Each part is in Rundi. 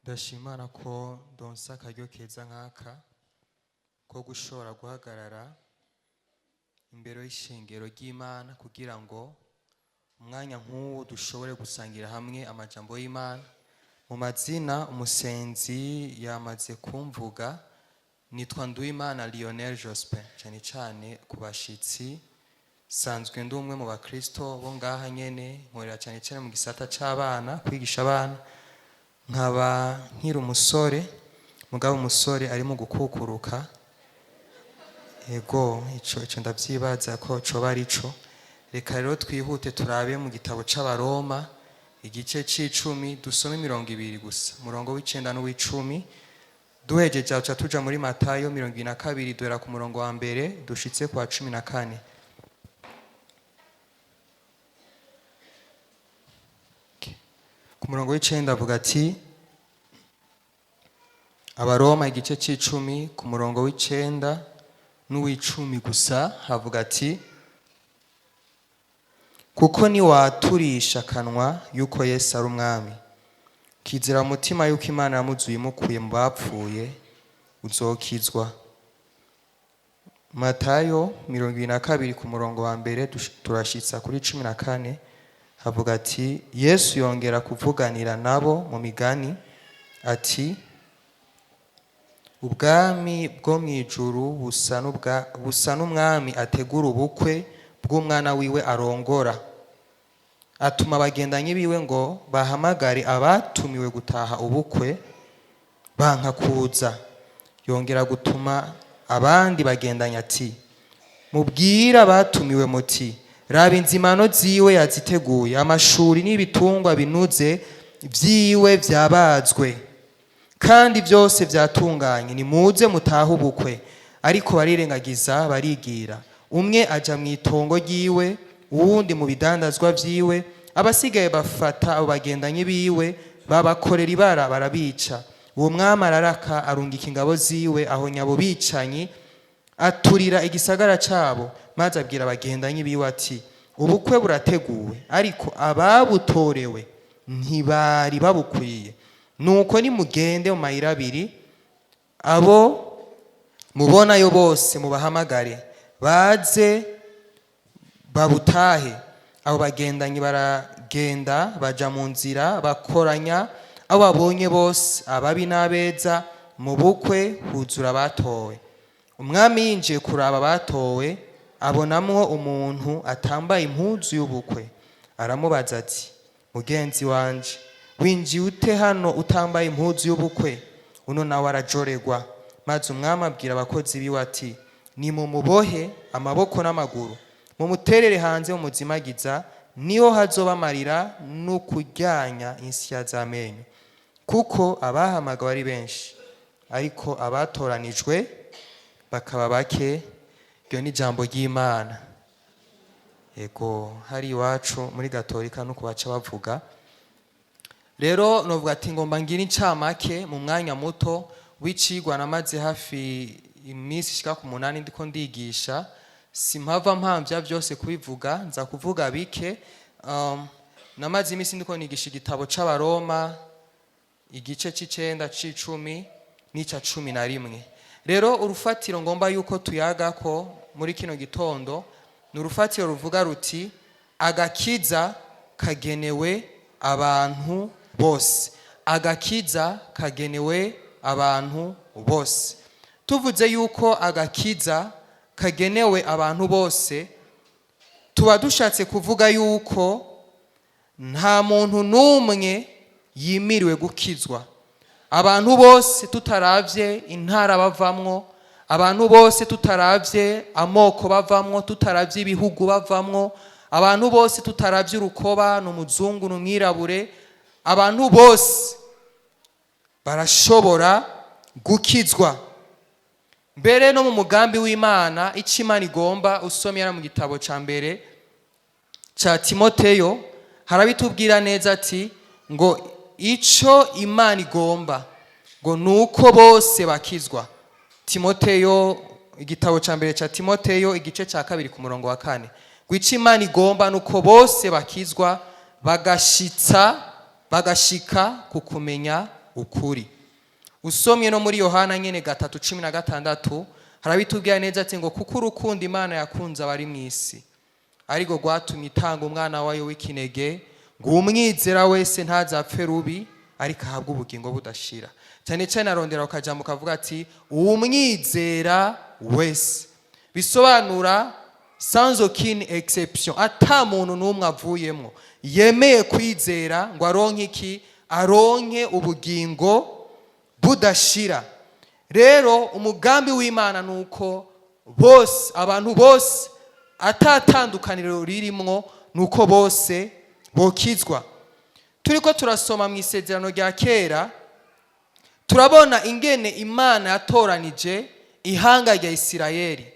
Ndashima Imana ko ndonse akaryo keza nk'aka ko gushobora guhagarara imbere y'ishengero ry'Imana kugira ngo umwanya nk'uwo dushobore gusangira hamwe amajambo y'Imana. Mu mazina umusenzi yamaze kumvuga, nitwa Nduwimana Lionel Jospin. Cyane cyane ku bashitsi, sanzwe ndi umwe mu bakristo bo ngaha nyene, nkorera cyane cyane mu gisata c'abana, kwigisha abana, nkaba nkiri umusore, mugabo umusore ari mu gukukuruka. Ego, ico ndavyibaza ko coba arico. Reka rero twihute turabe mu gitabo c'Abaroma igice c'icumi, dusome mirongo ibiri gusa, umurongo w'icenda n'uw'icumi. Duhejeje aca tuja muri Matayo 22, duhera ku murongo wa mbere dushitse kwa 14. Ku murongo w'icenda avuga ati, Abaroma igice c'icumi ku murongo w'icenda n'uw'icumi gusa, havuga ati: kuko niwaturisha akanwa yuko Yesu ari umwami, ukizera mu mutima yuko Imana yamuzuye imukuye mu bapfuye, uzokizwa. Matayo 22 ku murongo wa mbere turashitsa kuri 14, havuga ati: Yesu yongera kuvuganira nabo mu migani ati: ubwami bwo mu ijuru busa n'umwami ategura ubukwe bw'umwana wiwe arongora, atuma abagendanyi biwe ngo bahamagare abatumiwe gutaha ubukwe, banka kuza. Yongera gutuma abandi bagendanye ati: mubwire abatumiwe muti, raba inzimano ziwe yaziteguye, amashuri n'ibitungwa binuze vyiwe vyabazwe, kandi byose vyatunganye, nimuze mutahe ubukwe. Ariko barirengagiza barigira, umwe aja mu itongo ryiwe, uwundi mu bidandazwa vyiwe. Abasigaye bafata abo bagendanyi biwe, babakorera ibara, barabica. Uwo mwami araraka, arungika ingabo ziwe aho nyabo bicanyi, aturira igisagara cabo. Maze abwira abagendanyi biwe ati: ubukwe burateguwe, ariko ababutorewe ntibari babukwiye. Nuko nimugende mu mayira abiri, abo mubonayo bose mubahamagare baze babutahe. Abo bagendanyi baragenda baja mu nzira, bakoranya abo babonye bose, ababi n'abeza. Mu bukwe huzura abatowe. Umwami yinjiye kuraba abatowe, abonamwo umuntu atambaye impuzu y'ubukwe. Aramubaza ati: mugenzi wanje, winjiye ute hano utambaye impuzu y'ubukwe? Uno nawe arajoregwa. Maze umwami abwira abakozi biwe ati: nimumubohe amaboko n'amaguru, mumuterere hanze mumuzimagiza, niho hazoba amarira no kuryanya insya z'amenyo, kuko abahamagawe ari benshi, ariko abatoranijwe bakaba bake. Iryo ni ijambo ry'Imana. Ego, hari iwacu muri Gatolika nuko baca bavuga. Rero novuga ati ngomba ngira incamake mu mwanya muto w'icigwa namaze hafi iminsi ishika ku 8 ndiko ndigisha. Simpava mpamvya vyose kubivuga, nza kuvuga bike. Namaze iminsi ndiko nigisha igitabo c'Abaroma igice c'icenda, c'icumi n'ica 11. Rero urufatiro ngomba yuko tuyagako muri kino gitondo ni urufatiro ruvuga ruti: agakiza kagenewe abantu bose. Agakiza kagenewe abantu bose. Tuvuze yuko agakiza kagenewe abantu bose, tuba dushatse kuvuga yuko nta muntu n'umwe yimiriwe gukizwa. Abantu bose, tutaravye intara bavamwo, abantu bose tutaravye amoko bavamwo, tutaravye ibihugu bavamwo, abantu bose tutaravye urukoba, ni umuzungu, ni umwirabure, abantu bose barashobora gukizwa. Mbere no mu mugambi w'Imana, icyo Imana igomba, usomye mu gitabo ca mbere ca Timoteyo, harabitubwira neza ati ngo ico Imana igomba ngo nuko bose bakizwa. Timoteyo, igitabo ca mbere ca Timoteyo igice ca 2 ku murongo wa 4, ngo ico Imana igomba nuko bose bakizwa, bagashika ku kumenya ukuri. Usomye no muri Yohana nyene 3:16, harabitubwira neza ati ngo kuko urukundo Imana yakunze abari mu isi ariko rwatumye itanga umwana wayo w'ikinege, ngo umwizera wese ntazapfe rubi, ariko ahabwe ubugingo budashira. Cyane cyane arondera ukajambo kavuga ati uwumwizera wese, bisobanura sans aucune exception, ata muntu n'umwe avuyemwo yemeye kwizera ngo aronke iki? Aronke ubugingo budashira. Rero umugambi w'Imana ni uko bose, abantu bose, atatandukaniro ririmwo, ni uko bose bokizwa. Turiko turasoma mu Isezerano rya Kera, turabona ingene Imana yatoranije ihanga rya Isirayeli.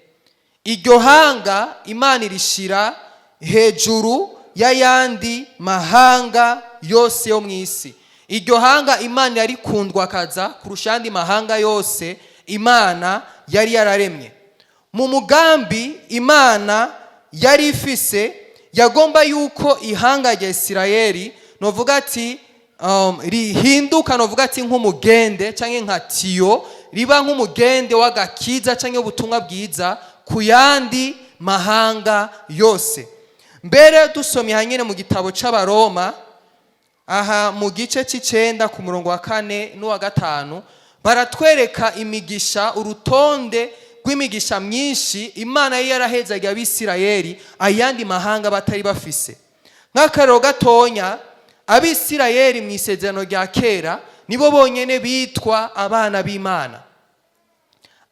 Iryo hanga Imana irishira hejuru y'ayandi mahanga yose yo mu isi. Iryo hanga Imana yarikundwakaza kurusha ayandi mahanga yose Imana yari yararemye. Mu mugambi Imana yari ifise, yagomba yuko ihanga rya Isirayeli, novuga ati rihinduka, novuga ati nk'umugende cyangwa nka tiyo, riba nk'umugende w'agakiza cyangwa ubutumwa bwiza ku yandi mahanga yose. Mbere dusomye hanyine mu gitabo c'Abaroma, aha mu gice c'icenda ku murongo wa 4 n'uwa 5, baratwereka imigisha, urutonde rw'imigisha myinshi Imana yari yarahezaga Abisirayeli ayandi mahanga batari bafise. Nk'akarero gatonya, Abisirayeli mu Isezerano rya Kera nibo bonyene bitwa abana b'Imana.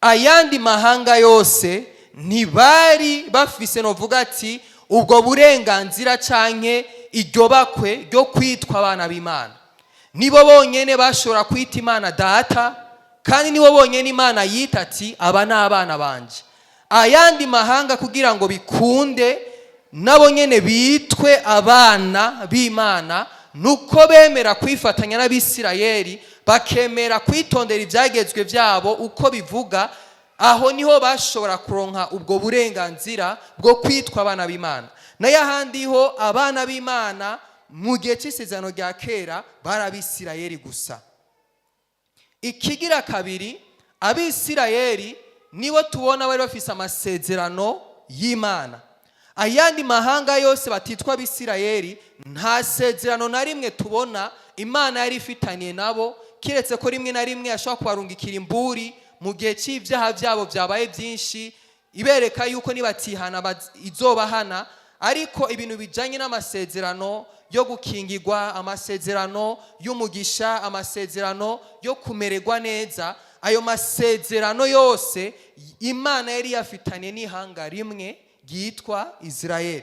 Ayandi mahanga yose ntibari bafise, novuga ati, ubwo burenganzira canke iryo bakwe ryo kwitwa abana b'Imana. Nibo bonyene bashobora kwita Imana Data, kandi nibo bonyene Imana yita ati aba ni abana banje. Ayandi mahanga, kugira ngo bikunde nabo nyene bitwe abana b'Imana, nuko bemera kwifatanya n'Abisirayeli, bakemera kwitondera ibyagezwe byabo uko bivuga. Aho niho bashobora kuronka ubwo burenganzira bwo kwitwa abana b'Imana. Nayo ahandi ho, abana b'Imana mu gihe cy'Isezerano rya Kera bari Abisirayeli gusa. Ikigira kabiri, Abisirayeli nibo tubona bari bafise amasezerano y'Imana. Ayandi mahanga yose batitwa Abisirayeli, nta sezerano na rimwe tubona Imana yari ifitaniye nabo, kiretse ko rimwe na rimwe yashobora kubarungikira imburi mu gihe cy'ibyaha byabo byabaye byinshi, ibereka yuko nibatihana izobahana. Ariko ibintu bijyanye n'amasezerano yo gukingirwa, amasezerano y'umugisha, amasezerano yo kumererwa neza, ayo masezerano yose Imana yari yafitanye n'ihanga rimwe ryitwa Israel.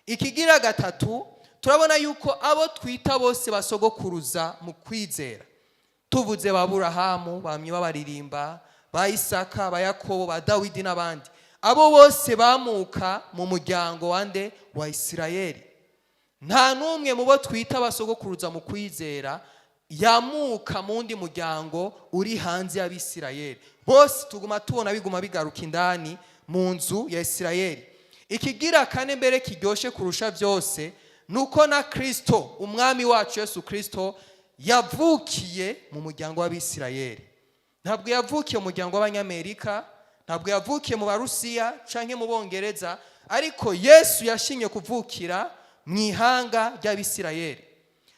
Ikigira gatatu, turabona yuko abo twita bose basogokuruza mu kwizera, tuvuze ba Burahamu bamye babaririmba, ba Isaka, ba Yakobo, ba Dawidi n'abandi, abo bose bamuka mu muryango wande? Wa Isirayeli. Nta n'umwe mu bo twita abasogokuruza mu kwizera yamuka mu wundi muryango uri hanze y'Abisirayeli. Bose tuguma tubona biguma bigaruka indani mu nzu ya Isirayeli. Ikigira kane, mbere kiryoshe kurusha byose, ni uko na Kristo, Umwami wacu Yesu Kristo, yavukiye mu muryango w'Abisirayeli. Ntabwo yavukiye mu muryango w'Abanyamerika, ntabwo yavukiye mu Barusiya canke mu Bongereza, ariko Yesu yashimye kuvukira mu ihanga ry'Abisirayeli.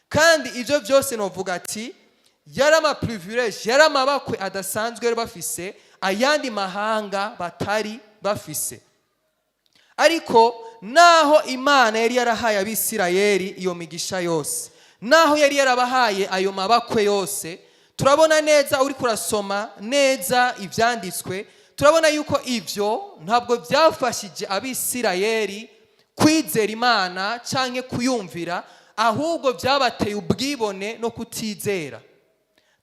Kandi ibyo byose, novuga ati yari amaprivilèges, yari amabakwe adasanzwe yari bafise ayandi mahanga batari bafise. Ariko naho Imana yari yarahaye Abisirayeli iyo migisha yose, naho yari yarabahaye ayo mabakwe yose, turabona neza, uri kurasoma neza ibyanditswe, turabona yuko ibyo ntabwo byafashije Abisirayeli kwizera Imana cyangwa kuyumvira, ahubwo byabateye ubwibone no kutizera.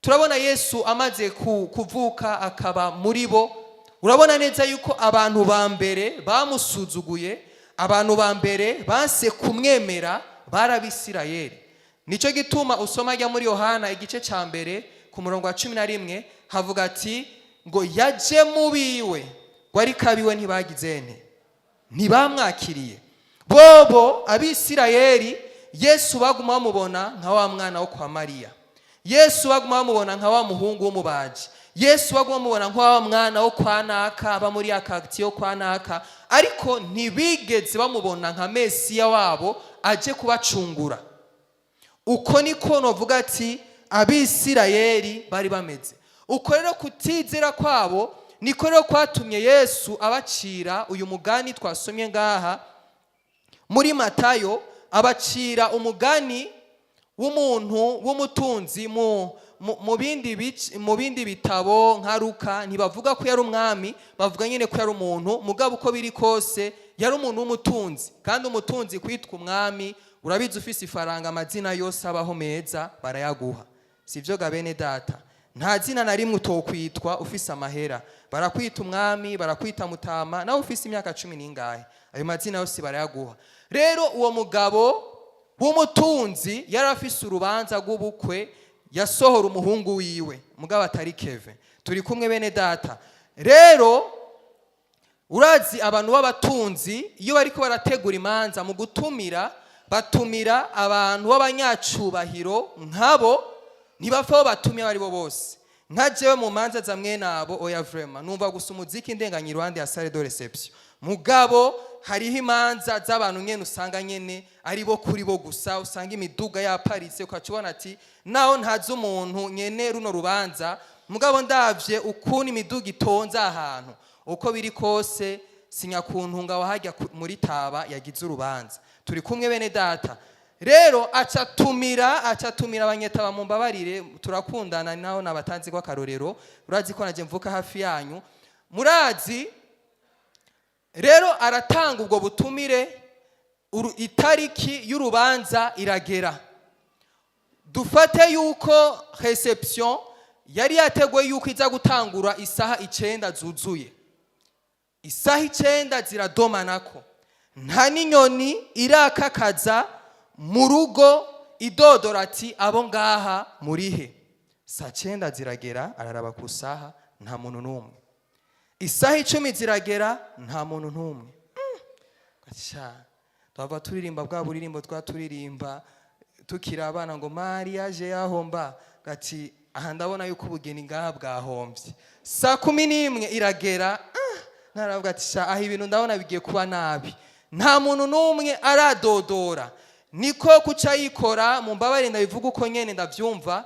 Turabona Yesu amaze kuvuka akaba muri bo, urabona neza yuko abantu ba mbere bamusuzuguye, abantu ba mbere banse kumwemera bari Abisirayeli. Nicyo gituma usoma ajya muri Yohana igice cya 1 ku murongo wa 11, havuga ati ngo yaje mu biwe, ngo ariko abiwe ntibagize nte? Ntibamwakiriye. Bobo Abisirayeli, Yesu baguma bamubona nka wa mwana wo kwa Mariya. Yesu baguma bamubona nka wa muhungu w'umubaji. Yesu baguma bamubona nka wa mwana wo kwa naka, aba muri ya quartier yo kwa naka, ariko ntibigeze bamubona nka Mesiya wabo aje kubacungura. Uko niko novuga ati Abisirayeli bari bameze. Uko rero kutizera kwabo niko rero kwatumye Yesu abacira uyu mugani twasomye ngaha muri Matayo. Abacira umugani w'umuntu w'umutunzi. Mu bindi bitabo nka Luka ntibavuga ko yari umwami, bavuga nyine ko yari umuntu. Mugabo uko biri kose yari umuntu w'umutunzi, kandi umutunzi kwitwa umwami, urabizi, ufise ifaranga amazina yose abaho meza barayaguha. Sivyo ga bene data? Nta zina na rimwe utokwitwa ufise amahera. Barakwita umwami, barakwita mutama, nawe ufise imyaka cumi n'ingahe, ayo mazina yose barayaguha. Rero uwo mugabo w'umutunzi yari afise urubanza rw'ubukwe, yasohora umuhungu wiwe, mugabo atari Keve. Turi kumwe, bene data? Rero urazi abantu b'abatunzi iyo bariko barategura imanza, mu gutumira batumira abantu b'abanyacubahiro nkabo, ntibapfa aho batumiye abo ari bo bose. Nka jewe mu manza za mwene abo, oya, vraiment, numva gusa umuziki ndenganye iruhande ya salle de réception. Mugabo hariho imanza z'abantu nyene usanga nyene ari bo kuri bo gusa, usanga imiduga yaparitse, ukaca ubona ati naho ntazi umuntu nyene runo rubanza, mugabo ndavye ukuntu imiduga itonze ahantu, uko biri kose sinyakuntunga wahajya muri taba yagize urubanza. Turi kumwe, bene data? Rero acatumira abanyetaba. Mumbabarire, turakundana naho nabatanzi ko akarorero. Urazi ko naje mvuka hafi yanyu, murazi. Rero aratanga ubwo butumire, itariki y'urubanza iragera. Dufate yuko réception yari yateguwe yuko iza gutangura isaha 9 zuzuye. Isaha 9 ziradomanako, nta n'inyoni irakakaza mu rugo idodora ati: "Abo ngaha murihe?" Saa 9 ziragera, araraba ku saha, nta muntu n'umwe. Isaha 10 ziragera, nta muntu n'umwe. Sha, twava turirimba bwa buririmbo twaturirimba tukiri abana ngo mariage yahomba, gati aha ndabona yuko ubugeni ngaha bwahombye. Saa 11 iragera, naravuga ati: "Sha, aha ibintu ndabona bigiye kuba nabi, nta muntu n'umwe aradodora." Niko kuca yikora mu mbabare, ndabivuga uko nyene ndavyumva.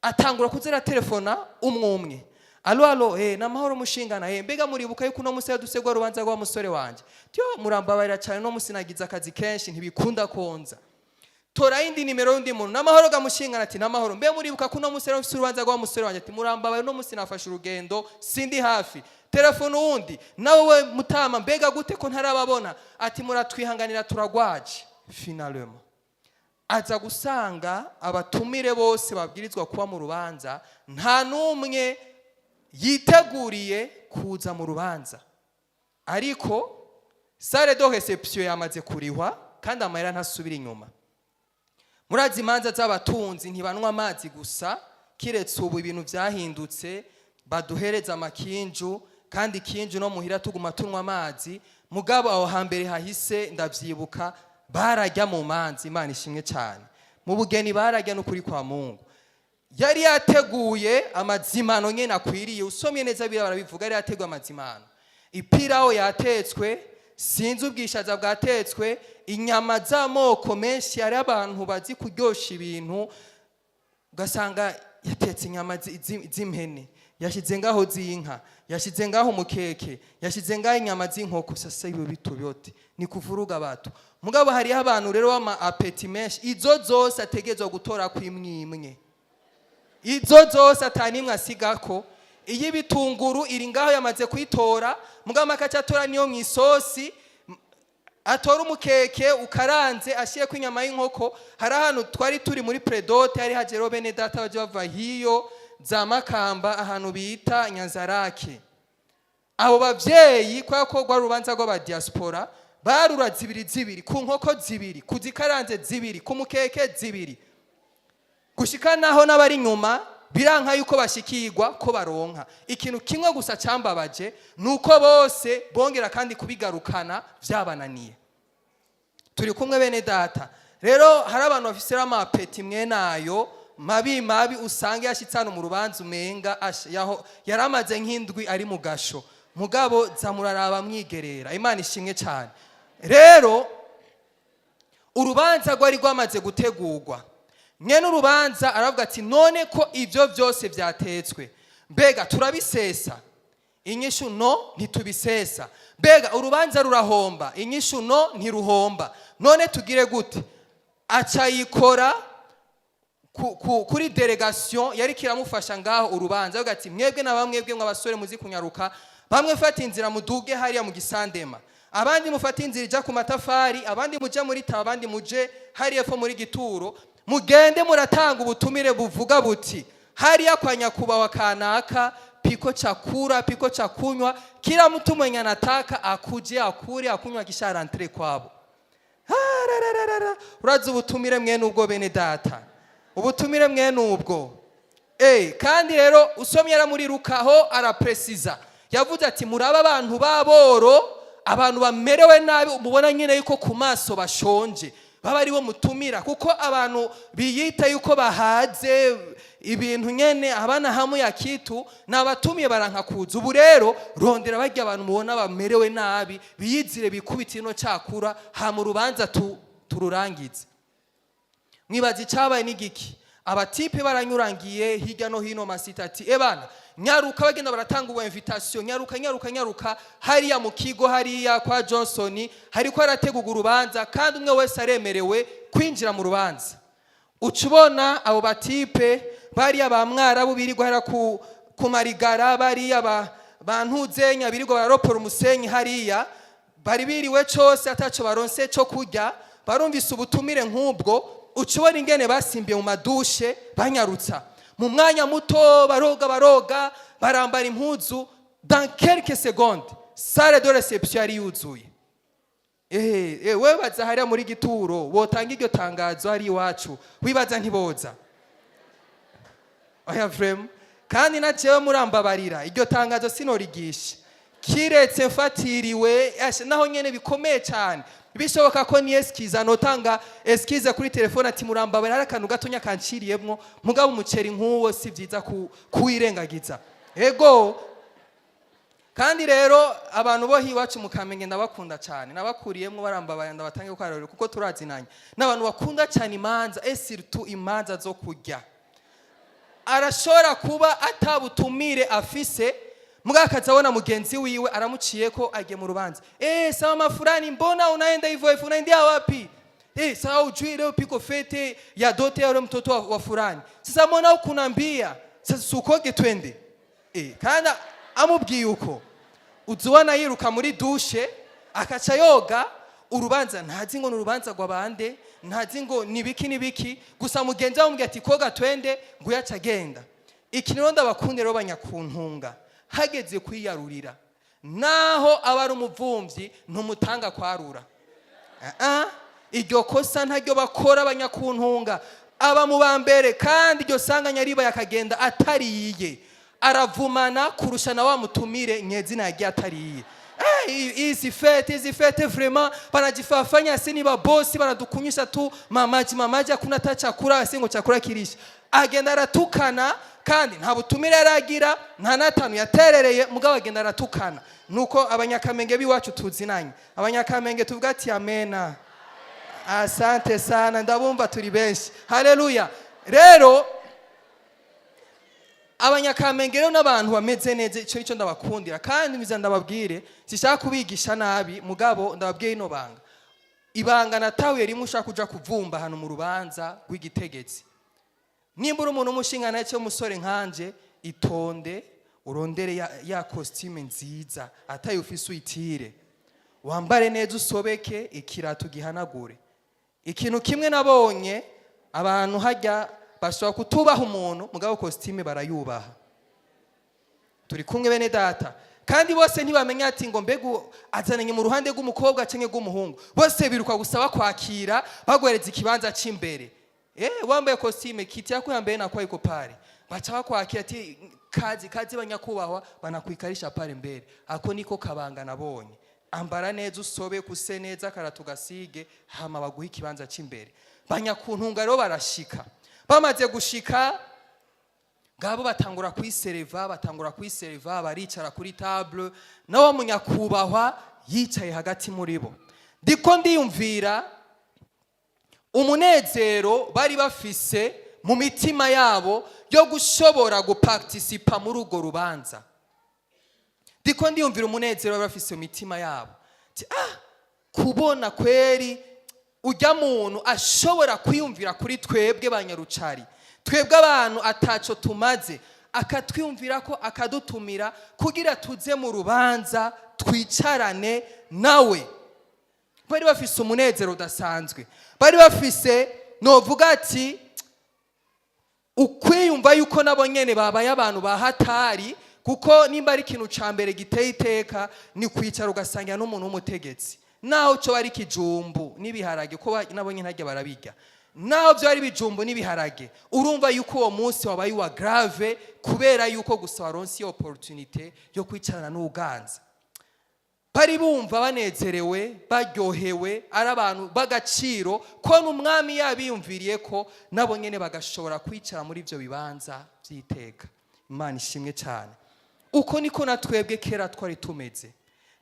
Atangura kuza telefona umwe umwe: "Allô, allô, namahoro mushingana? Mbega muribuka yuko uno musi yadusegwa rubanza rwa musore wanje? Tyo murambabarira cyane, no musi nagize akazi kenshi, ntibikunda konza." Tora indi nimero y'undi muntu: "Namahoro ga mushingana?" Ati: "Namahoro. Mbe muribuka ko uno musi rero mfise urubanza rwa musore wanje?" Ati: "Murambabarira, uno musi nafashe urugendo, sindi hafi." Telefone uwundi nawe: "We mutama, mbega gute ko ntarababona?" Ati: "Muratwihanganira, turagwaje." Finalement aza gusanga abatumire bose babwirizwa kuba mu rubanza, nta n'umwe yiteguriye kuza mu rubanza, ariko salle de réception yamaze kurihwa kandi amahera ntasubira inyuma. Murazi imanza z'abatunzi ntibanywa amazi gusa, kiretse ubu ibintu byahindutse, baduhereza amakinju, kandi ikinju no muhira tuguma tunywa amazi. Mugabo aho hambere hahise ndavyibuka, barajya mu manza. Imana ishimwe cyane, mu bugeni barajya n'ukuri kwa Mungu. Yari yateguye amazimano nyene akwiriye. Usomye neza biriya barabivuga, yari yateguye amazimano: ipirawo yatetswe, sinzi ubwishaza bwatetswe, inyama z'amoko menshi. Hari abantu bazi kuryosha ibintu, ugasanga yatetse inyama z'impene, yashyize ngaho z'inka, yashyize ngaho umukeke, yashyize ngaho inyama z'inkoko. Sasa ibyo bitu byote ni kuvuruga bato. Mugabo hariho abantu rero b'ama appétit menshi, izo zose ategerezwa gutora kwimwimwe, izo zose atanimwe asigako. Iyo ibitunguru iri ngaho yamaze kuyitora, mugabo akaca atora niyo mu isosi, atora umukeke ukaranze, ashyireko inyama y'inkoko. Hari ahantu twari turi muri pré-dot, hari hageraho bene data bajya bava hiyo za Makamba, ahantu bita Nyanzarake. Abo bavyeyi, kubera ko rwari urubanza rw'abadiaspora, barura zibiri zibiri ku nkoko zibiri, ku zikaranze zibiri, ku mukeke zibiri, gushika naho n'abari inyuma biranka yuko bashikirwa ko baronka ikintu kimwe gusa. Cyambabaje ni uko bose bongera kandi kubigarukana byabananiye. Turi kumwe, bene data? Rero hari abantu bafise ama appétit mwe nayo. Mabi mabi usanga yashitse hano mu rubanza, umenga asha, yaho yaramaze nk'indwi ari mu gasho. Mugabo za muraraba mwigerera. Imana ishimwe cyane. Rero urubanza rwari rwamaze gutegurwa. Mwene urubanza aravuga ati: "None ko ibyo byose byatetswe, mbega turabisesa?" Inyishu: "No, ntitubisesa." Mbega urubanza rurahomba? Inyishu: "No, ntiruhomba." None tugire gute? Aca yikora kuri délégation yari kiramufasha ngaho urubanza, avuga ati: "Mwebwe na bamwebwe mw'abasore muzi kunyaruka, bamwe fata inzira muduge hariya mu Gisandema, abandi mufate inzira ijya ku Matafari, abandi muje muri Taba, abandi muje hariya epfo muri Gituro. Mugende muratanga ubutumire buvuga buti: hariya kwa nyakubahwa kanaka piko chakula, piko cha kunywa, kila mtu mwenye anataka akuje akure akunywa kisha rentre kwabo." Arararara. Urazi ubutumire mwene ubwo, bene data, ubutumire mwene ubwo. Kandi rero usomye ara muri Luka ho arapresiza, yavuze ati: "Muraba abantu b'aboro, abantu bamerewe nabi, mubona nyine yuko ku maso bashonje, baba aribo mutumira, kuko abantu biyita yuko bahaze ibintu nyene abana hamu ya kitu nabatumiye baranka kuza. Ubu rero rondera barya abantu mubona bamerewe nabi, biyizire bikubita ino cyakura, hama urubanza tururangize." Mwibaza icyabaye n'igiki? Abatipe baranyurangiye hirya no hino masita, ati: "Ebana, nyaruka." Bagenda baratanga ubu invitation: "Nyaruka, nyaruka, nyaruka hariya mu kigo, hariya kwa Johnson hariko harategurwa urubanza, kandi umwe wese aremerewe kwinjira mu rubanza." Uca ubona abo batipe bariya ba Mwarabu birirwa hariya ku marigara, bariya ba bantuzenya birirwa bararopora umusenyi hariya, bari biriwe cose ataco baronse co kurya, barumvise ubutumire nk'ubwo. Uca ubona ingene basimbiye mu madushe, banyarutsa mu mwanya muto, baroga, baroga, barambara impuzu. Dans quelques secondes salle de réception yari yuzuye. Wewe baza hariya muri Gituro wotanga iryo tangazo hari iwacu, wibaza ntiboza? Oya, vraiment. Kandi na jewe murambabarira, iryo tangazo sinorigisha kiretse mfatiriwe. Asha, naho nyene bikomeye cyane, bishoboka ko ni excuse, notanga excuse kuri telefone ati: "Murambabarira, hari akantu gatonya kanciriyemwo." Mugabo umuceri nk'uwo si byiza kuwirengagiza. Ego. Kandi rero abantu bo iwacu mu Kamenge ndabakunda cyane, nabakuriyemwo, barambabarira ndabatange ko kuko turazinanye n'abantu bakunda cyane imanza, et surtout imanza zo kurya. Arashobora kuba atabutumire afise, mugabo akaza abona mugenzi wiwe aramuciye ko agiye mu rubanza: "Sawa mafurani, mbona unaenda hivyo hivyo, unaendea wapi? Sawa, ujui leo piko fête ya dote ya yule mtoto wa fulani. Sasa mbona ukunambia? Sasa sukoge twende." Kandi amubwiye uko, uzubona yiruka muri douche akaca yoga. Urubanza ntazi ngo ni urubanza rw'abande, ntazi ngo ni biki ni biki, gusa mugenzi we amubwiye ati: "Koga twende," ngo yaca agenda. Iki rero ndabakundira rero banyakuntunga, hageze kwiyarurira, naho aba ari umuvumvyi ntumutanga kwarura. Ah, ah, iryo kosa ntaryo bakora abanyakuntunga. Aba mu ba mbere, kandi iryo sanganya ribaye akagenda atariye, aravumana kurusha na wa mutumire nyezina yagiye atariye. Hizi fête, hizi fête vraiment banajifafanya si ni babosi, banadukunyisha tu mamaji mamaji, hakuna hata chakula, si ngo chakula kirisha. Agenda aratukana, kandi nta butumire yaragira, nta n'atanu yaterereye, mugabo agenda aratukana. Nuko Abanyakamenge b'iwacu tuzinanye. Abanyakamenge tuvuga ati: "Amena." Asante sana, ndabumva turi benshi. Haleluya. Rero Abanyakamenge rero n'abantu bameze neza, icyo nicyo ndabakundira. Kandi biza ndababwire, sishaka kubigisha nabi, mugabo ndababwiye ino banga, ibanga natahuye rimwe: ushaka kuja kuvumba ahantu mu rubanza rw'igitegetsi, nimba uri umuntu w'umushinga cyo musore nkanje, itonde, urondere ya costume nziza, atayo ufise uyitire, wambare neza, usobeke ikirato, gihanagure. Ikintu kimwe nabonye, abantu hajya bashobora kutubaha umuntu, mugabo costume barayubaha. Turi kumwe, bene data? Kandi bose ntibamenya ati ngo mbega azananye mu ruhande rw'umukobwa cyangwa rw'umuhungu. Bose biruka gusaba kwakira, baguhereza ikibanza cy'imbere. Wambaye costume, kiti yako ya mbere nakuwa iko pale, baca bakwakira ati: "Kazi kazi banyakubahwa," banakwikarisha pale mbere. Ako niko kabanga nabonye: ambara neza, usobe kuse neza, karatu gasige, hama baguha ikibanza cy'imbere. Banyakuntunga rero barashika. Bamaze gushika, ngabo batangura kwisereva, batangura kwisereva, baricara kuri table, nawo munyakubahwa yicaye hagati muri bo. Ndiko ndiyumvira umunezero bari bafise mu mitima yabo yo gushobora guparticipa muri urwo rubanza. Ndiko ndiyumvira umunezero bari bafise mu mitima yabo. Ati, ah, kubona kweri ujya muntu ashobora kwiyumvira kuri twebwe banyarucari, twebwe abantu ataco tumaze, akatwiyumvira ko akadutumira kugira tuze mu rubanza twicarane nawe. Bari bafise umunezero udasanzwe, bari bafise, novuga ati, ukwiyumva yuko nabo nyene babaye abantu ba hatari, kuko nimba ari ikintu ca mbere giteye iteka ni kwicara ugasangira n'umuntu w'umutegetsi, naho cyo bari ikijumbu n'ibiharage, ko nabo nyene harya barabirya, naho byo ari ibijumbu n'ibiharage, urumva yuko uwo munsi wabaye uwa grave, kubera yuko gusa waronse iyo opportunité yo kwicarana n'uganza. Bari bumva banezerewe, baryohewe, ari abantu b'agaciro ko n'umwami yabiyumviriye ko nabo nyene bagashobora kwicara muri ibyo bibanza by'iteka. Imana ishimwe cyane. Uko niko na twebwe kera twari tumeze.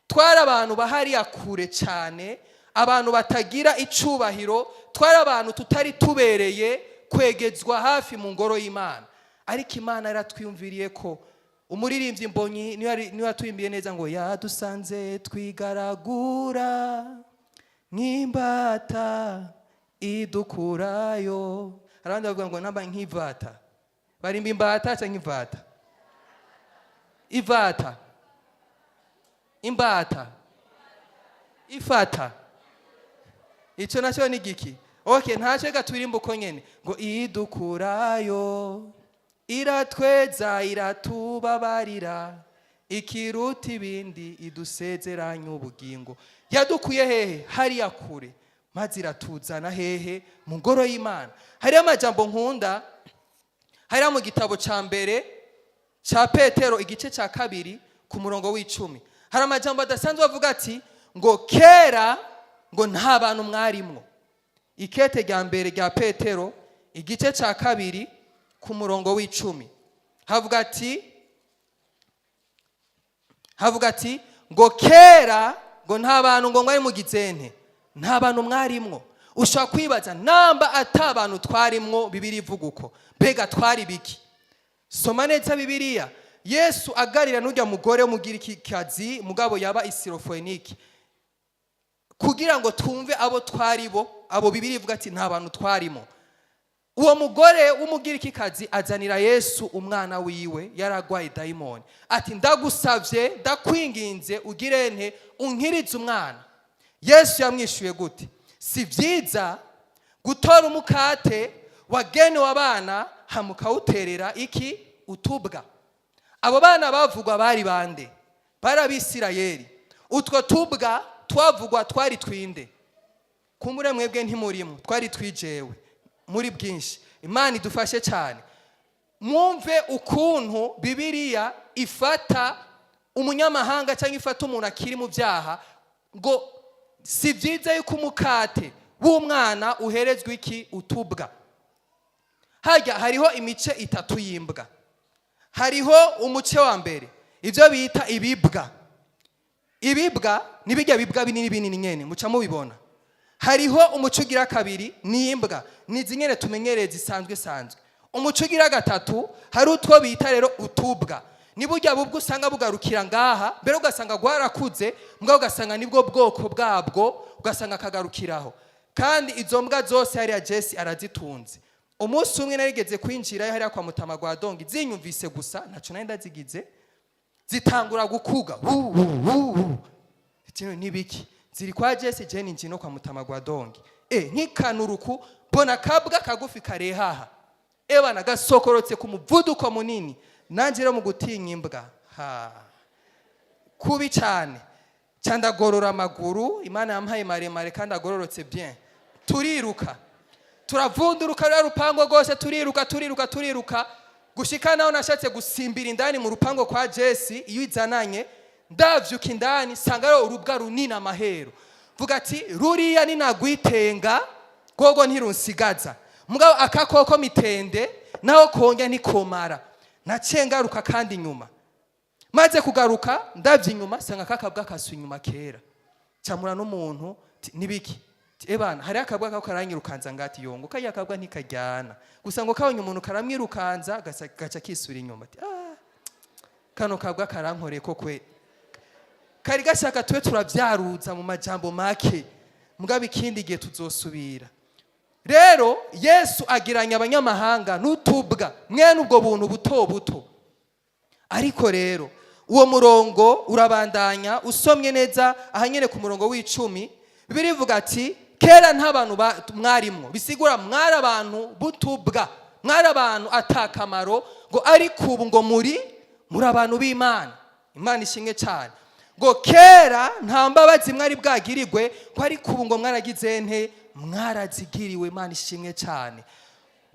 Twari abantu bahariya kure cyane, abantu batagira icubahiro, twari abantu tutari tubereye kwegezwa hafi mu ngoro y'Imana, ariko Imana yaratwiyumviriye ko. Umuririmbyi Mbonyi niwe yatwimbiye neza ngo yadusanze twigaragura nk'imbata, idukurayo. Hari abandi bavuga ngo namba nk'ivata, barimba imbata cyangwa ivata, ivata, imbata, ifata, icyo nacyo ni giki? Okay, ntacyo, reka turirimbe uko nyene ngo idukurayo, iratweza, iratubabarira, ikiruta ibindi idusezeranya ubugingo. Yadukuye hehe? Hariya kure, maze iratuzana hehe? Mu ngoro y'Imana. Hariyo amajambo nkunda hariya mu gitabo ca mbere ca Petero, igice ca 2, ku murongo w'10. Hari amajambo adasanzwe avuga ati ngo kera ngo nta bantu mwarimwo. Ikete rya mbere rya Petero, igice ca 2, ku murongo w'10, havuga ati ngo kera ngo nta bantu ngo mwari mugizente, nta bantu mwarimwo. Ushobora kwibaza, namba ata bantu twarimwo, Bibiliya ivuga uko, mbega twari biki? Soma neza Bibiliya. Yesu agarira n'ujya mugore w'Umugirikikazi, mugabo yaba Isirofoyiniki, kugira ngo twumve abo twari bo, abo Bibiliya ivuga ati nta bantu twarimo. Uwo mugore w'Umugirikikazi azanira Yesu umwana wiwe yaragwaye dayimoni, ati ndagusavye, ndakwinginze, ugire nte, unkirize umwana. Yesu yamwishuye gute? Si byiza gutora umukate wagenewe abana hama ukawuterera iki? Utubwa. Abo bana bavugwa bari bande? Bari Abisirayeli. Utwo tubwa twavugwa twari twinde? Kumbure mwebwe ntimurimo, twari twijewe muri bwinshi. Imana idufashe cyane. Mwumve ukuntu Bibiliya ifata umunyamahanga cyangwa ifata umuntu akiri mu byaha, ngo si byiza yuko umukate w'umwana uherezwa iki? Utubwa. Hajya hariho imice itatu y'imbwa. Hariho umuce wa mbere, ibyo bita ibibwa. Ibibwa ni bijya bibwa binini binini nyene muca mubibona. Hariho umuco ugira kabiri, ni imbwa, ni izi nyene tumenyereye zisanzwe sanzwe. Umuco ugira gatatu, hari utwo bita rero utubwa, ni burya bubwo usanga bugarukira ngaha mbere, ugasanga bwarakuze mbwa, ugasanga nibwo bwoko bwabwo, ugasanga kagarukiraho. Kandi izo mbwa zose hariya Jesi arazitunze. Umunsi umwe narigeze kwinjirayo hariya kwa Mutama gwa Dongi, zinyumvise gusa, ntaco nari ndazigize, zitangura gukuga wu wu wu wu. Kino nibiki? Ziri kwa Jesi, je ninjiye no kwa Mutama gwa Dongi, nkikanuruku mbona kabwa kagufi karehaha, ebana gasokorotse ku muvuduko munini. Nanje rero mu gutinya imbwa ha kubi cyane, ca ndagorora amaguru. Imana yampaye maremare kandi agororotse bien. Turiruka, turavunduruka ruriya rupango rwose, turiruka, turiruka, turiruka, gushika naho nashatse gusimbira indani mu rupango kwa Jesi iyo izananye. Ndavyuka indani, sanga rero urubwa runini amahero. Vuga ati ruriya ninagwitenga gogo ntirunsigaza. Mugabo akakoko mitende naho konja ntikomara. Naciye ngaruka kandi inyuma. Maze kugaruka, ndavye inyuma, sanga kakabwa kasuye inyuma kera. Camura n'umuntu nibiki? Ti, "Ebana, hariho akabwa kako karanyirukanza." Ngati yongo kariya kabwa ntikajyana gusa, ngo kabonye umuntu karamwirukanza, gaca kisura inyuma. Ati "Ah, kano kabwa karankoreye ko kwe kari gashaka tube turavyaruza mu majambo make." Mugabo ikindi gihe tuzosubira. Rero Yesu agiranya abanyamahanga n'utubwa, mwene ubwo buntu buto buto. Ariko rero uwo murongo urabandanya, usomye neza ahanyene ku murongo w'10, Bibiliya ivuga ati kera nta bantu mwarimwo, bisigura mwari abantu butubwa, mwari abantu atakamaro, ngo ariko ubu ngo muri abantu b'Imana. Imana ishimwe cyane. Ngo kera nta mbabazi mwari bwagirirwe, ngo ariko ubu ngo mwaragize nte? Mwarazigiriwe. Imana ishimwe cyane.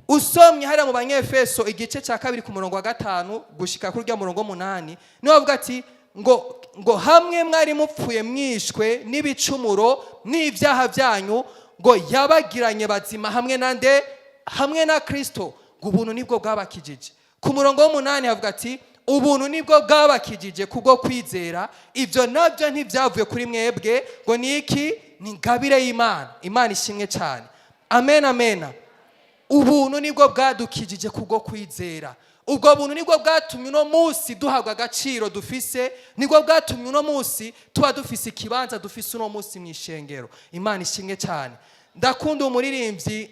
Usomye hariya mu Banyefeso igice cya 2 ku murongo wa 5 gushika kuri rya murongo w'8, niho bavuga ati ngo hamwe mwari mupfuye mwishwe n'ibicumuro n'ibyaha byanyu, ngo yabagiranye bazima hamwe na nde? Hamwe na Kristo. Ngo ubuntu nibwo bwabakijije. Ku murongo w'8 havuga ati ubuntu nibwo bwabakijije kubwo kwizera, ibyo nabyo ntibyavuye kuri mwebwe, ngo ni iki? Ni ingabire y'Imana. Imana ishimwe cyane. Amen, amen. Ubuntu nibwo bwadukijije kubwo kwizera. Ubwo buntu nibwo bwatumye uno munsi duhabwa agaciro dufise, nibwo bwatumye uno munsi tuba dufise ikibanza dufise uno munsi mu ishengero. Imana ishimwe cyane. Ndakunda umuririmbyi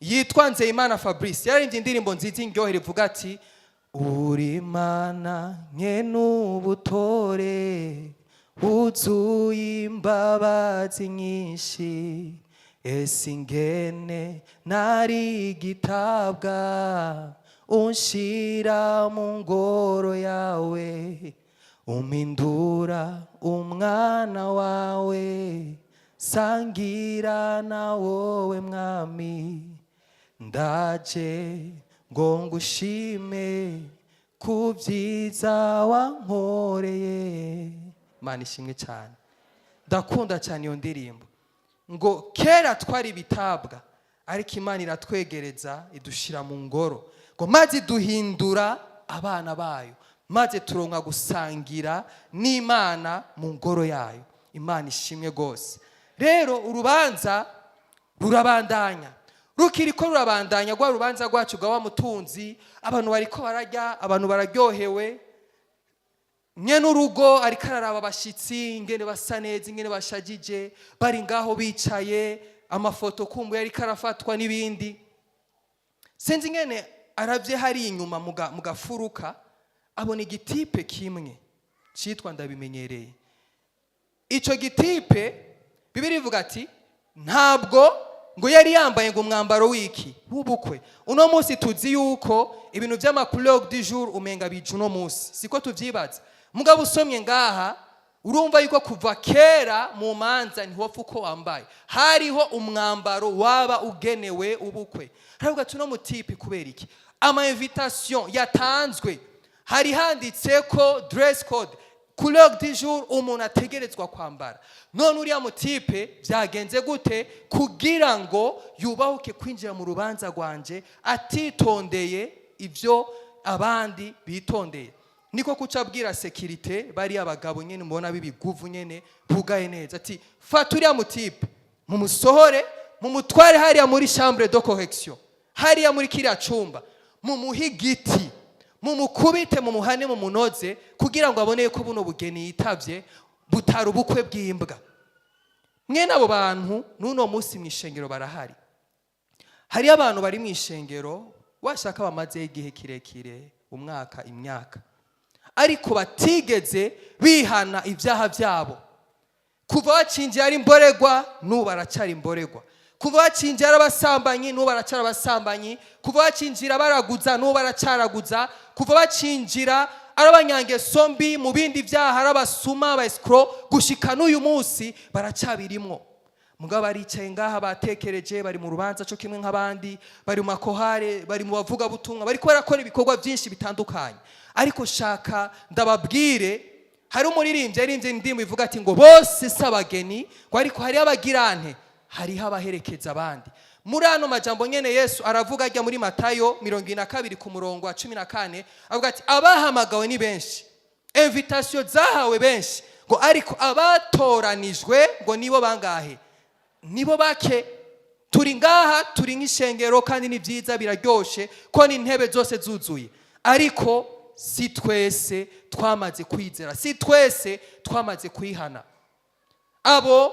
yitwa Nzeyimana Fabrice, yaririmbye indirimbo nziza indyohera ivuga ati uri Imana n'ubutore, wuzuye imbabazi nyinshi, ese ingene nari igitabwa, unshira mu ngoro yawe, umpindura umwana wawe, sangira na wowe Mwami, ndaje ngo ngushime ku byiza wankoreye. Imana ishimwe cyane. Ndakunda cyane iyo ndirimbo. Ngo kera twari ibitabwa, ariko Imana iratwegereza, idushira mu ngoro, ngo maze duhindura abana bayo, maze turonka gusangira n'Imana mu ngoro yayo. Imana ishimwe rwose. Rero urubanza rurabandanya, rukiriko rurabandanya rwa rubanza rwacu rwa wa mutunzi. Abantu bariko bararya, abantu bararyohewe. Nye n'urugo ariko araraba abashyitsi ingene basa neza, ingene bashagije, bari ngaho bicaye, amafoto kumbuye ariko arafatwa n'ibindi. Sinzi ingene aravye hari inyuma mu gafuruka, abona igitipe kimwe cyitwa Ndabimenyereye. Ico gitipe, Bibiliya ivuga ati ntabwo ngo yari yambaye ngo umwambaro w'iki? W'ubukwe. Uno munsi tuzi yuko ibintu by'ama couleur du jour umenga bija uno munsi, siko tuvyibaza. Mugabo usomye ngaha urumva yuko kuva kera mu manza ntiwopfa uko wambaye, hariho umwambaro waba ugenewe ubukwe. Haravuga ati uno mutipe kubera iki? Ama invitation yatanzwe hari handitse ko dress code, couleur du jour umuntu ategerezwa kwambara. None uriya mutipe byagenze gute kugira ngo yubahuke kwinjira mu rubanza rwanje atitondeye ibyo abandi bitondeye? Niko kuca abwira sécurité, bariya abagabo nyene mubona b'ibiguvu nyene bugaye neza, ati fata uriya mutipe mumusohore, mumutware hariya muri chambre de correction, hariya muri kiriya cumba, mumuhe igiti, mumukubite, mumuhane, mumunoze, kugira ngo abone ko buno bugeni yitavye butari ubukwe bw'imbwa. Mwene abo bantu n'uno munsi mu ishengero barahari. Hariyo abantu bari mu ishengero, washaka bamazeho igihe kirekire, umwaka, imyaka, ariko batigeze bihana ibyaha byabo. Kuva bacinjiye ari imboregwa, n'ubu baracyari imboregwa. Kuva bacinjira ari abasambanyi, n'ubu baracyari abasambanyi. Kuva bacinjira baraguza, n'ubu baracyaraguza. Kuva bacinjira ari abanyangeso mbi mu bindi byaha, ari abasuma, aba escrocs, gushika n'uyu munsi baracyabirimwo. Mugabo baricaye ngaha, batekereje, bari mu rubanza cyo kimwe nk'abandi, bari mu makohare, bari mu bavugabutumwa, bariko barakora ibikorwa byinshi bitandukanye. Ariko shaka ndababwire, hari umuririmbyi yaririmbye indirimbo ivuga ati ngo bose si abageni, ngo ariko hariho abagirante, hariho abaherekeza abandi. Muri ano majambo nyene Yesu aravuga ajya muri Matayo 22 ku murongo wa 14, avuga ati: "Abahamagawe ni benshi, invitation zahawe benshi," ngo "ariko abatoranijwe ngo nibo bangahe? Nibo bake." Turi ngaha, turi nk'ishengero, kandi ni byiza, biraryoshe ko n'intebe zose zuzuye, ariko si twese twamaze kwizera, si twese twamaze kwihana. Abo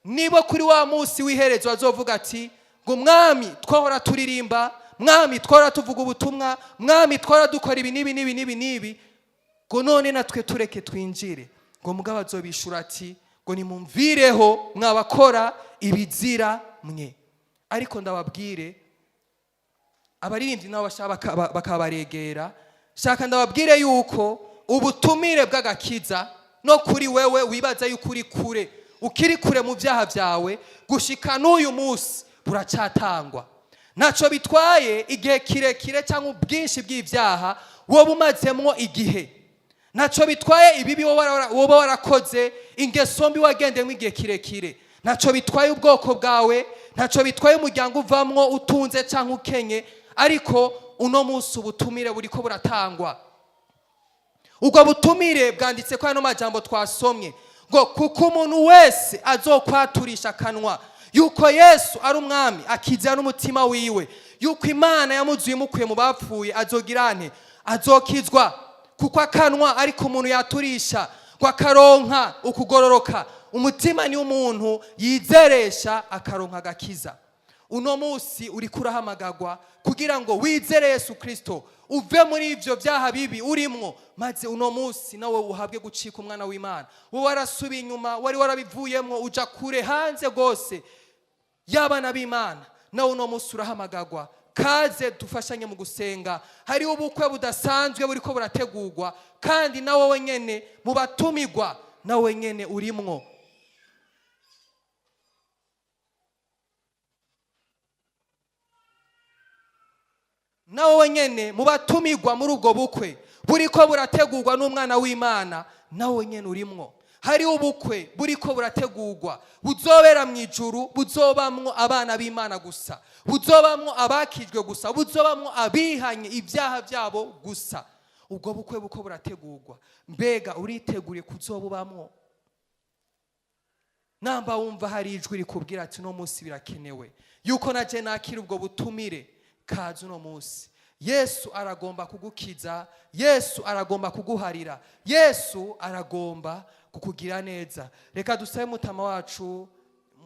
nibo kuri wa munsi w'iherezo bazovuga ati ngo: "Mwami, twahora turirimba, Mwami, twahora tuvuga ubutumwa, Mwami, twahora dukora ibi n'ibi n'ibi n'ibi n'ibi," ngo "none natwe tureke twinjire." Ngo mugabo azobishura ati ngo: "Nimumvireho, mwabakora ibizira mwe." Ariko ndababwire, abaririmbyi nabo bashaka bakabaregera, shaka ndababwire yuko ubutumire bw'agakiza no kuri wewe wibaza yuko uri kure, ukiri kure mu byaha byawe, gushika n'uyu munsi buracatangwa. Ntacyo bitwaye igihe kirekire cyangwa ubwinshi bw'ibyaha wowe umazemwo igihe, ntacyo bitwaye ibibi woba warakoze, ingeso mbi wagendemo igihe kirekire, ntacyo bitwaye ubwoko bwawe, ntacyo bitwaye umuryango uvamwo, utunze cyangwa ukenye, ariko uno munsi ubutumire buriko buratangwa. Ubwo butumire bwanditse ko ano majambo twasomye ngo: "Kuko umuntu wese azokwaturisha akanwa yuko Yesu ari Umwami, akizera n'umutima wiwe yuko Imana yamuzuye imukuye mu bapfuye, azogira ane? Azokizwa." Kuko akanwa ariko umuntu yaturisha ngo akaronka ukugororoka, umutima ni umuntu yizeresha akaronka agakiza. Uno munsi uriko urahamagagwa kugira ngo wizere Yesu Kristo, uve muri ivyo byaha bibi urimwo, maze uno munsi nawe uhabwe gucika umwana w'Imana. Wowe warasubiye inyuma, wari warabivuyemwo, uja kure hanze rwose y'abana b'Imana, nawe uno munsi urahamagagwa. Kaze dufashanye mu gusenga. Hariho ubukwe budasanzwe buriko burategurwa, kandi nawe wenyene mu batumigwa, nawe wenyene urimwo. Nawe wenyene mu batumigwa muri ubwo bukwe buriko burategurwa n'umwana w'Imana, nawe wenyene urimwo. Hari ubukwe buriko burategurwa buzobera mu ijuru, buzobamwo abana b'Imana gusa, buzobamwo abakijwe gusa, buzobamwo abihanye ibyaha byabo gusa. Ubwo bukwe buko burategurwa, mbega uriteguriye kuzobubamwo? Namba wumva hari ijwi rikubwira ati: "Uno munsi birakenewe yuko naje nakira ubwo butumire," kaza uno munsi. Yesu aragomba kugukiza, Yesu aragomba kuguharira, Yesu aragomba kukugira neza. Reka dusabe mutama wacu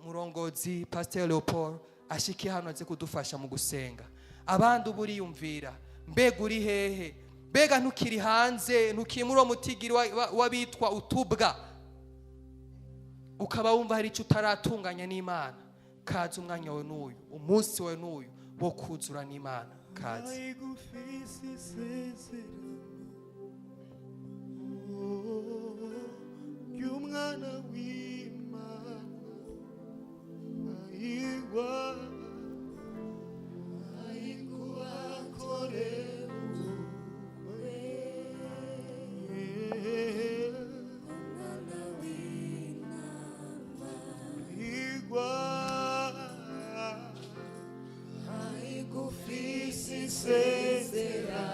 murongozi Pasiteri Leopold ashike hano aze kudufasha mu gusenga. Abandi uba uriyumvira, mbega uri hehe? Mbega ntukiri hanze, ntukiri muri uwo mutigiri w'abitwa utubwa, ukaba wumva hari icyo utaratunganya n'Imana? Kaza, umwanya wawe n'uyu, umunsi wawe n'uyu wo kuzura n'Imana. Kaze. Ayigufise isezerano ry'umwana w'Imana, ayigwa ayiguakore ubukwe. Igwa ayigufise isezerano.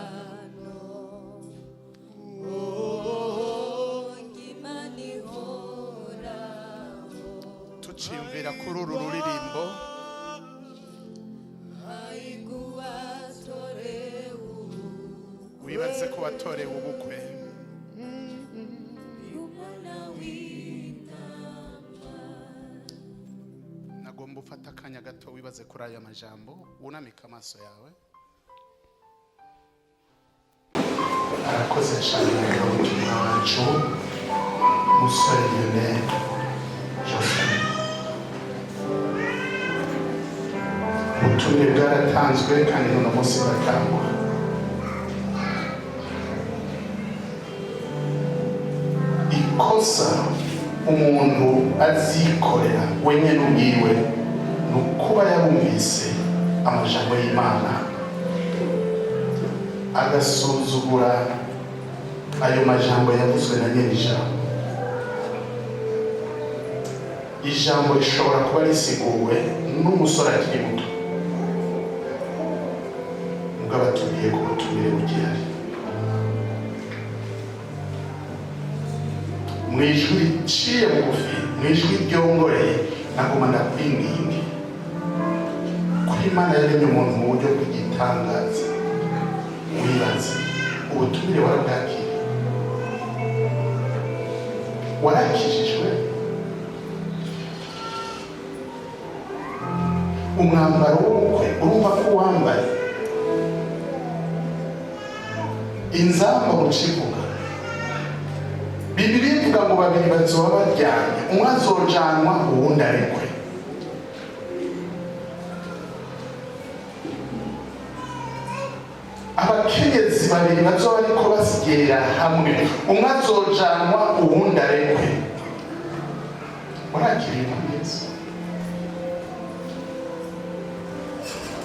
Tuciyumvira kuri uru ruririmbo, wibaze ko watorewe ubukwe. Nagomba ufata akanya gato wibaze kuri aya majambo, wunamike amaso yawe. Arakoze cyane umuvugabutumwa wacu musore Lionel Joseph. Ubutumire bwaratanzwe kandi none munsi buratangwa. Ikosa umuntu azikorera wenyine ubwiwe ni ukuba yarumvise amajambo y'Imana agasuzugura ayo majambo yavuzwe na nyiri ijambo. Ijambo rishobora kuba risiguwe n'umusore akiri muto, mugabo atubwiye ko ubutumire bugihari. Mu ijwi riciye bugufi, mu ijwi ryongoreye, nagoma ndakwinginge ko Imana yaremye umuntu mu buryo bw'igitangaza. Wibaze, ubutumire warabwakiriye? Warakijijwe? Umwambaro w'ubukwe urumva ko wambaye? Inzamba bucivuga, Bibiliya ivuga ngo babiri bazoba baryamye, umwe azojanwa, uwundi arekwe. Abakenyezi babiri bazoba ariko basigera hamwe, umwe azojanwa, uwundi arekwe. Warakiriye neza?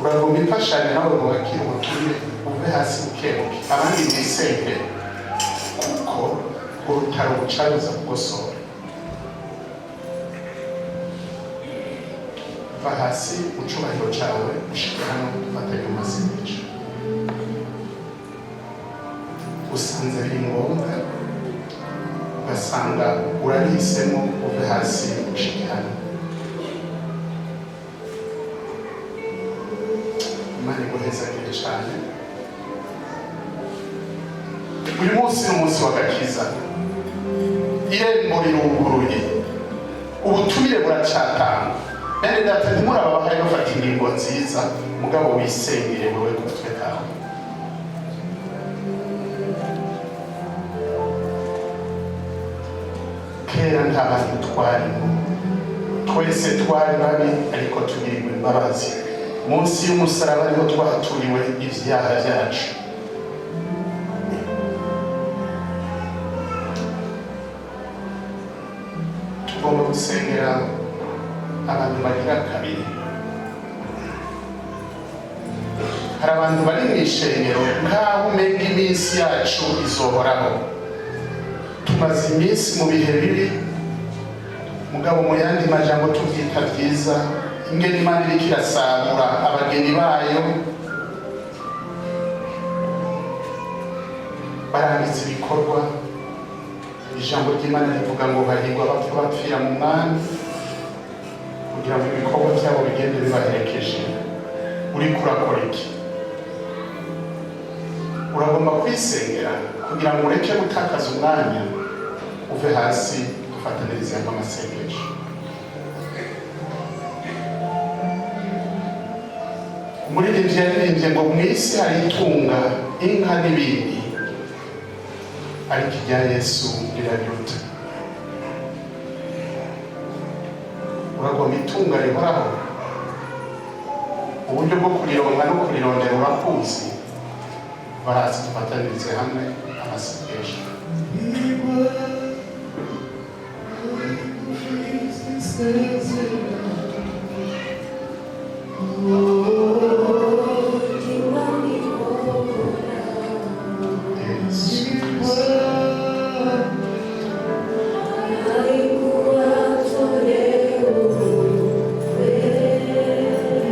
Uragomba imfashanyo nawe ngo wakire ubutumire? Uve hasi bukebuke, abandi mwisengere, kuko urutaro bucaruza kugosora. Va hasi mu cubahiro cawe, ushike hano, dufatanye mu masengesho. Usanze biri ngombwa, ugasanga urabihisemo, uve hasi ushike hano. Imana iguhezagire cyane. Uyu munsi ni umunsi w'agakiza. Irembo riruguruye, ubutumire buracatangwa. Bene data, ntimuraba bahari bafata ingingo nziza, mugabo wisengere wewe ku mutwe kawe. Kera nta bantu twarimo, twese twari babi, ariko tugirirwa imbabazi. Munsi y'umusaraba niho twaturiwe ibyaha byacu. Tugomba gusengera abantu bagira kabiri. Hari abantu bari mu ishengero nk'aho umenga iminsi yacu izohoraho. Tumaze iminsi mu bihe bibi, mugabo mu yandi majambo tuvyita vyiza. Ingene Imana iriko irasarura abageni bayo, barangiza ibikorwa. Ijambo ry'Imana rivuga ngo hahirwa abapfa bapfira mu Mwami, kugira ngo ibikorwa byabo bigende bibaherekeje. Uriko urakora iki? Uragomba kwisengera kugira ngo ureke gutakaza umwanya. Uve hasi, dufatanirize hamwe amasengesho. Umuririmbyi yaririmbye ngo mu isi hari itunga, inka n'ibindi, ariko irya Yesu rirabiruta. Uragomba itunga rihoraho? Uburyo bwo kurironka no kurirondera urakuzi. Barazi, dufatanirize hamwe amasengesho. Igwa ufise isezerano. Yesu.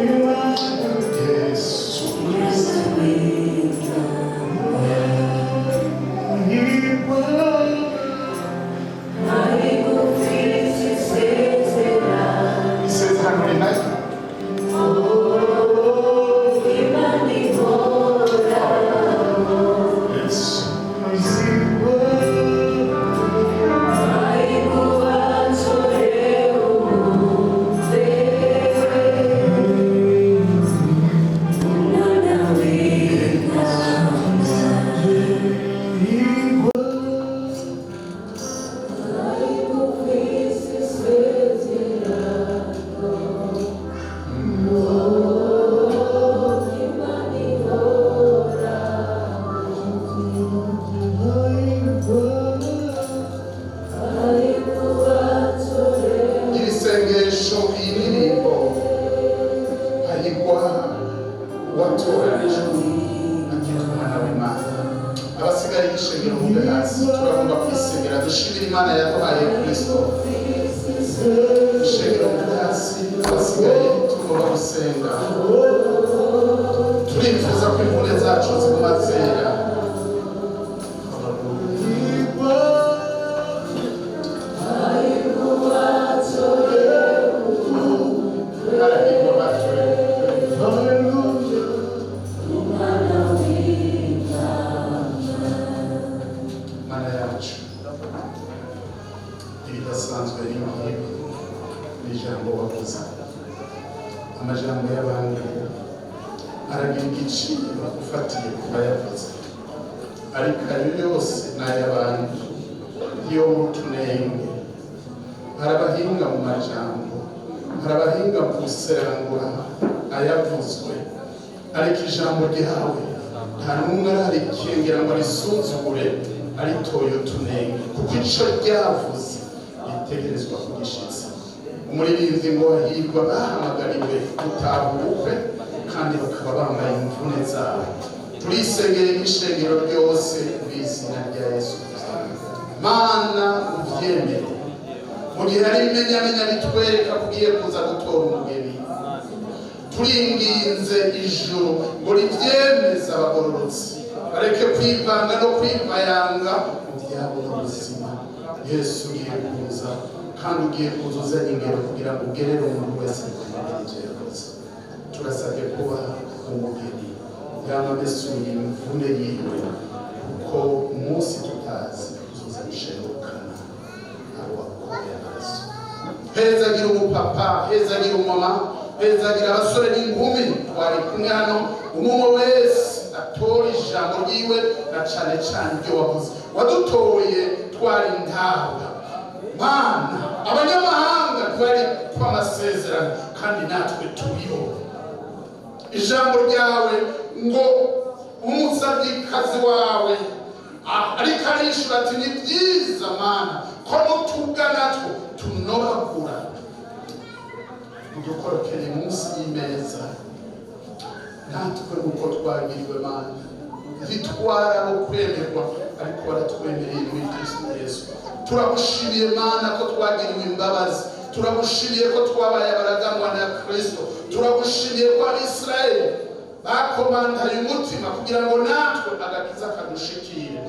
Igwa Yesu Kristo. Igwa Isezerano rinayo. Yesu. Igwa Iri sengesho, iyi ndirimbo, hahirwa uwatoranijwe akitwa umwana w'Imana. Abasigaye y'ishengero, mube hasi. Turagomba kwisengera, dushimira Imana yaduhaye Kristo. Ishengero hasi basigaye tugomba gusenga. Turifuza ko imvune zacu ziguma zera. Harahirwa abatoye. Mana yacu, ibidasanzwe ni nkibi ni ijambo wavuze. Amajambo y'abandi aragira igiciro ufatiye ku bayavuze, ariko ayo yose ni ay'abandi yo tunenge. Hari abahinga mu majambo, hari abahinga mu guserangura ayavuzwe, ariko ijambo ryawe nta n'umwe ararikengera ngo arisuzugure aritoye utunenge, kuko ico ryavuze ritegerezwa kugishitsa. Umuririmbyi ngo hahirwa bahamagariwe gutaha ubukwe kandi bakaba bambaye imvune zabo. Turisengeye n'ishengero ryose mu izina rya Yesu Kristo. Mana, uvyemere mu gihe hari ibimenyamenya bitwereka ko ugiye kuza gutora umugeni. Turinginze ijuru ngo rivyemeze, abagororotsi bareke kwivanga no kwivayanga mu byabo n'ubuzima. Yesu, ugiye kuza, kandi ugiye kuza uzanye ingero kugira ngo ugerere umuntu wese ibyo yakoze. Turasabye kuba umugeni yaba amesuye imvune yiwe, kuko umunsi tutazi uzoza gusherukana abo wakuye amaraso. Hezagira umupapa, hezagira umumama, hezagira abasore n'inkumi twari kumwe hano. Umwe wese atora ijambo ryiwe na cane cane ibyo wavuze. Wadutoye twari ntabwa, Mana, abanyamahanga twari kw'amasezerano, kandi natwe turiho. Ijambo ryawe ngo umusabyikazi wawe ariko arishura ati: "Ni byiza, Mana, ko nutubwa natwo tunobagura udukorokere munsi y'imeza." Natwe nuko twagiriwe, Mana, ntitwara abo kwemerwa, ariko waratwemereye muri Kristo Yesu. Turagushimiye, Mana, ko twagiriwe imbabazi. Turagushimiye ko twabaye abaraganwa na Kristo. Turagushimiye ko Abisirayeli bakomantaye umutima kugira ngo natwe agakiza kadushikire.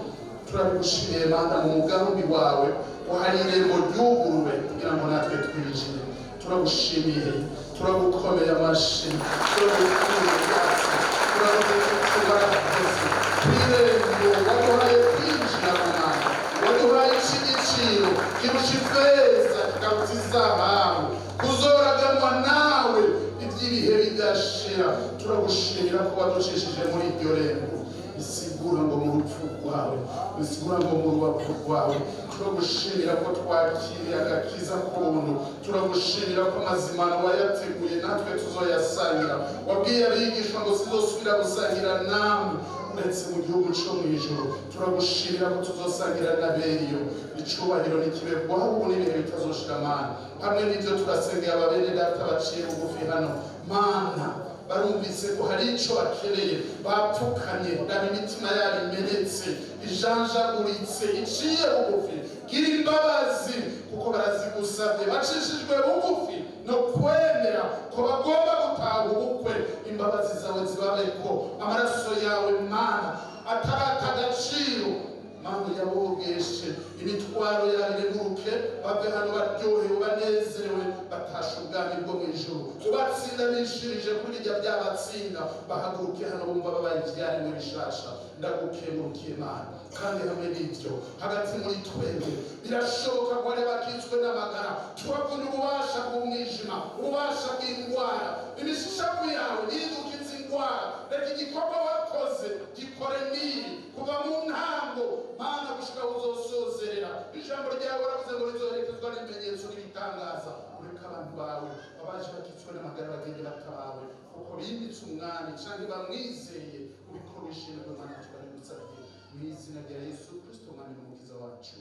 Turabigushimiye, Mana, mu mugambi wawe wahari irembo ryuguruwe kugira ngo natwe twinjire. Turagushimiye, turagukomeye amashi, turagukuye ryacu, turagukoze kw'irembo waduhaye kwinjira mu Mana. Waduhaye ik'igiciro kirusha ifeza, kikaruta izahabu, kuzoraganwa nawe iby'ibihe bidashira. Turagushimira ko waducishije muri iryo rembo, bisigura ngo mu rupfu rwawe, bisigura ngo mu rubavu rwawe. Turagushimira ko twakiriye agakiza k'ubuntu. Turagushimira ko amazimano wayateguye, natwe tuzoyasangira. Wabwiye abigishwa ngo: "Sizosubira gusangira namwe uretse mu gihugu cyo mu ijuru." Turagushimira ko tuzosangira n'aberiyo. Icubahiro nikibe kwawe ubu n'ibihe bitazoshira, Mana. Hamwe n'ibyo, turasengera ababene data baciye bugufi hano, Mana. Barumvise ko hari ico bakeneye, bapfukamye. Raba imitima yabo imenetse, ijanjaguritse, iciye bugufi. Gira imbabazi kuko barazigusabye, bacishijwe bugufi no kwemera ko bagomba gutaha ubukwe. Imbabazi zawe zibabeko, amaraso yawe, Mana, atarata agaciro. Mana, yabogeshe imitwaro yabo ireguruke, bave hano baryohewe, banezerewe, batashe ubwami bwo mu ijuru. Ubatsindanishirije kuri bijya byabatsinda, bahaguruke hano bumva babaye ivyaremwe bishasha. Ndagukengurukiye, Mana. Kandi hamwe n'ibyo, hagati muri twebwe birashoboka ko hari bakitswe n'amagara. Tubavuna ububasha bw'umwijima, ububasha bw'indwara. Imishishavu yawe nidukiza indwara. Reka igikorwa wakoze gikore n'iyi kuva mu ntango, Mana, gushika uzosozerera. Ijambo ryawe waravuze ngo rizoherekezwa n'ibimenyetso n'ibitangaza. Ureke abantu bawe abaje bakitswe n'amagara bagende batabawe, kuko bimitse umwami canke bamwizeye. Ubikora wishimwe, Mana. Turabigusabye mu izina rya Yesu Kristo, Umwami n'Umukiza wacu.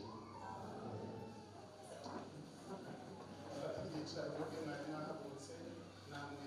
Fata ibyicaro mwebwe mwari mwahagurutse namwe.